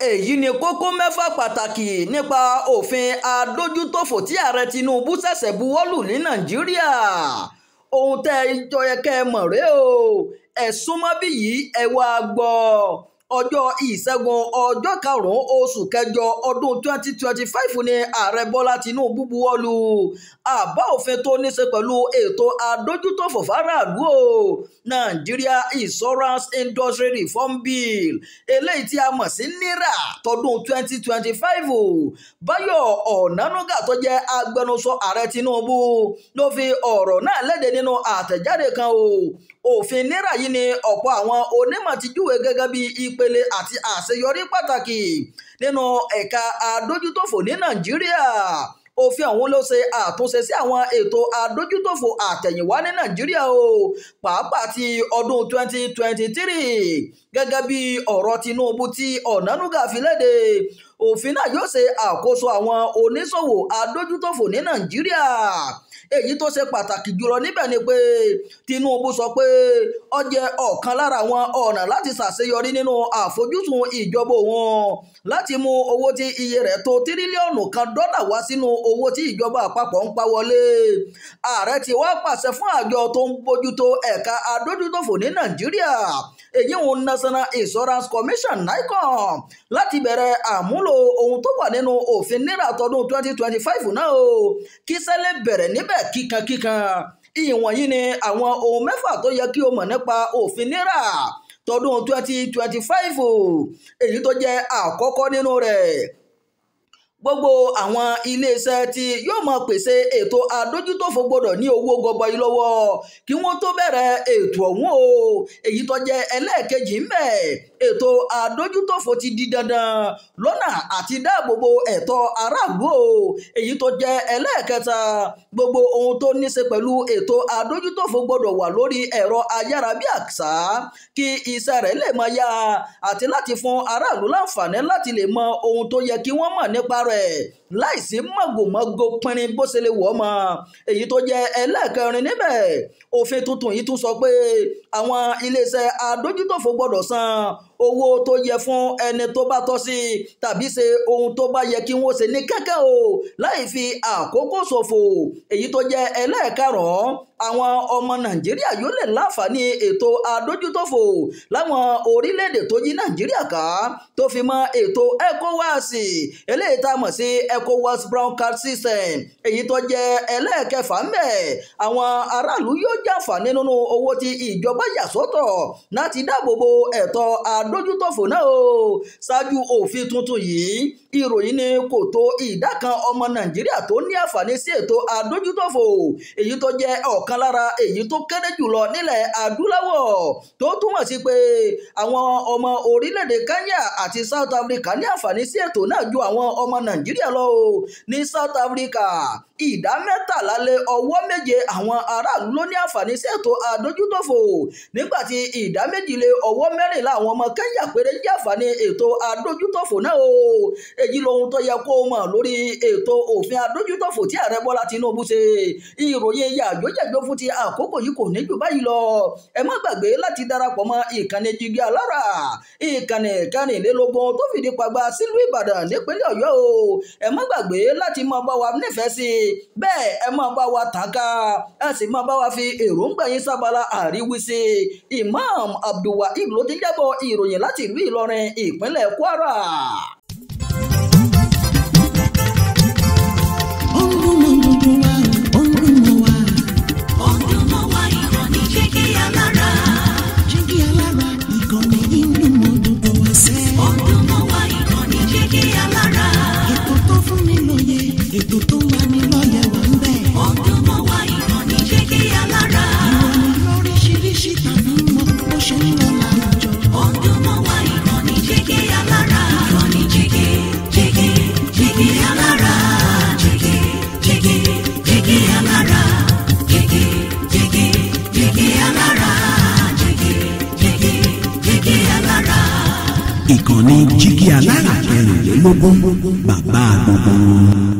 Èyí ni kókó mẹ́fà pàtàkì nípa òfin adójútòfò tí ààrẹ Tinubu ṣẹ̀ṣẹ̀ buwọ́lù ní Nàìjíríà. Ohun tẹ́ ẹ jọ yẹ kẹ́ ẹ mọ̀ rèé o, ẹ súnmọ́ bí yìí ẹ wá gbọ́. Ọjọ́ Ìṣẹ́gun ọjọ́ karùn-ún oṣù kẹjọ ọdún 2025 ni ààrẹ Bọ́lá Tinubu buwọ́lù àbá òfin tó ní ṣe pẹ̀lú ètò adójútòfò fáráàlú o, Nigeria Insurance Industry Reform Bill, eléyìí tí a mọ̀ sí NIRA tọdún 2025. Báyọ̀ Ọ̀nànúgà tó jẹ́ agbẹnusọ ààrẹ Tinubu ló fi ọ̀rọ̀ náà léde nínú àtẹ̀jáde kan o. Òfin NIRA yìí ni ọ̀pọ̀ àwọn onímọ̀ ti júwe gẹ́gẹ́ bí ìpele àti àṣeyọrí pàtàkì nínú ẹ̀ka adójútòfò ní Nàìjíríà. Òfin ọ̀hún ló ṣe àtúnṣe sí àwọn ètò adójútòfò àtẹ̀yìnwá ní Nàìjíríà o, pàápàá ti ọdún 2023. Gẹ́gẹ́ bí ọ̀rọ̀ Tinubu tí Ọ̀nànúgà fi léde, òfin náà yóò ṣe àkóso àwọn oníṣòwò adójútòfò ní Nàìjíríà. Èyí tó ṣe pàtàkì jùlọ níbẹ̀ ni pé Tinubu sọ pé ó jẹ́ ọ̀kan lára àwọn ọ̀nà láti ṣàṣeyọrí nínú àfojúsùn ìjọba òun láti mú owó tí iye rẹ̀ tó tírílíọ̀nù kan dọ́là wá sínú owó tí ìjọba àpapọ̀ ń pa wọlé. Ààrẹ ti wá pàṣẹ fún àjọ tó ń bójútó ẹ̀ka adójútòfò ní Nàìjíríà, èyí ń National Insurance Commission NICOM, láti bẹ̀rẹ̀ àmúlò ohun tó wà nínú òfin NIRA tọdún 2025 náà o, kí sẹ́lẹ̀ bẹ̀rẹ̀ níbẹ̀ kíkankíkan. Ìwọ̀nyí ni àwọn ohun mẹ́fà tó yẹ kí o mọ̀ nípa òfin NIRA tọdún 2025, èyí tó jẹ́ àkọ́kọ́ nínú rẹ̀. Gbogbo àwọn iléeṣẹ́ tí yóò máa pèsè ètò adójútòfò gbọ́dọ̀ ní owó gọbọi lọ́wọ́ kí wọ́n tó bẹ̀rẹ̀ ètò ọ̀hún o. Èyí tó jẹ́ ẹlẹ́ẹ̀kejì ń bẹ̀, ètò adójútòfò ti di dandan lọ́nà àti dáàbòbò ẹ̀tọ́ aráàlú o. Èyí tó jẹ́ ẹlẹ́ẹ̀kẹta, gbogbo ohun tó ní ṣe pẹ̀lú ètò adójútòfò gbọ́dọ̀ wà lórí ẹ̀rọ ayárabíàṣá kí iṣẹ́ rẹ̀ lè máa yá àti láti fún aráàlú láǹfààní láti lè mọ ohun tó yẹ kí wọ́n mọ̀ nípa rẹ̀ láìsí mọ̀gòmọ́gò pinrin bó ṣe lè wọ̀ ọ́ mọ́. Èyí tó jẹ́ ẹlẹ́ẹ̀kẹrin níbẹ̀, òfin tuntun yìí tún sọ pé àwọn iléeṣẹ́ adójútòfò gbọ́dọ̀ san owó tó yẹ fún ẹni tó bá tọ́ sí tàbí ṣe ohun tó bá yẹ kí wọ́n ṣe ní kẹ́kẹ́ o láì fi àkókò ṣòfò. Èyí tó jẹ́ ẹlẹ́ẹ̀karùn-ún, àwọn ọmọ Nàìjíríà yóò lè láǹfààní ètò adójútòfò láwọn orílẹ̀-èdè tó yí Nàìjíríà ká tó fi mọ́ ètò ECOWAS, eléyìí tá a mọ̀ sí ECOWAS Brown Card System. Èyí tó jẹ́ ẹlẹ́ẹ̀kẹfà ń bẹ̀, àwọn aráàlú yóò jàǹfààní nínú owó tí ìjọba yà sọ́tọ̀ láti dáàbòbo ẹ̀tọ́ adójútòfò náà o. Ṣáájú òfin tuntun yìí, ìròyìn ni kò tó ìdá kan ọmọ Nàìjíríà tó ní àǹfààní sí ètò adójútòfò, èyí tó jẹ́ ọ̀kan lára èyí tó kéré jùlọ nílẹ̀ adúláwọ̀, tó túmọ̀ sí pé àwọn ọmọ orílẹ̀-èdè Kenya àti South Africa ní àǹfààní sí ètò náà ju àwọn ọmọ Nàìjíríà lọ o. Ní South Africa, ìdá 13.7 àwọn aráàlú ló ní àǹfààní sí ètò adójútòfò, nígbà tí ìdá 2.14 àwọn ọmọ Kenya péré ń jàǹfààní ètò adójútòfò náà o. Èyí lohun tó yẹ kó o mọ̀ lórí ètò òfin adójútòfò tí ààrẹ Bọ́lá Tinubu ṣe. Ìròyìn yàjóyàjó fún ti àkókò yìí kò ní jù báyìí lọ. Ẹ má gbàgbé láti darapọ̀ mọ́ ìkànnì Jígí Alára, ìkànnì 24 tó fìdí pagba sílùú Ìbàdàn nípínlẹ̀ Ọ̀yọ́ o. Ẹ má gbàgbé láti máa bá wa nífẹ̀ẹ́ sí i, bẹ́ẹ̀ ẹ máa bá wa tàn ká, ẹ sì máa bá wa fi èròǹgbà yín sábàlá àríwísí. Imam Abdulwaheed ló ti jábọ̀ ìròyìn láti ìlú Ìlọrin, ìpínlẹ̀ Kwara. Ètò tó ń lani lọ́yẹ̀ wà ń bẹ̀. Ó dùn mọ́ wa, ìkànnì Jígí Alára. Ìròyìn lóríṣiríṣi tàbí mọ bó ṣe ń lọ láwùjọ. Ó dùn mọ́ wa, ìkànnì Jígí Alára. Ìkànnì Jígí, Jígí, Jígí Alára. Jígí, Jígí, Jígí Alára. Jígí, Jígí, Jígí Alára. Jígí, Jígí, Jígí Alára. Ìkànnì Jígí Alára 24, bàbá gbogbo.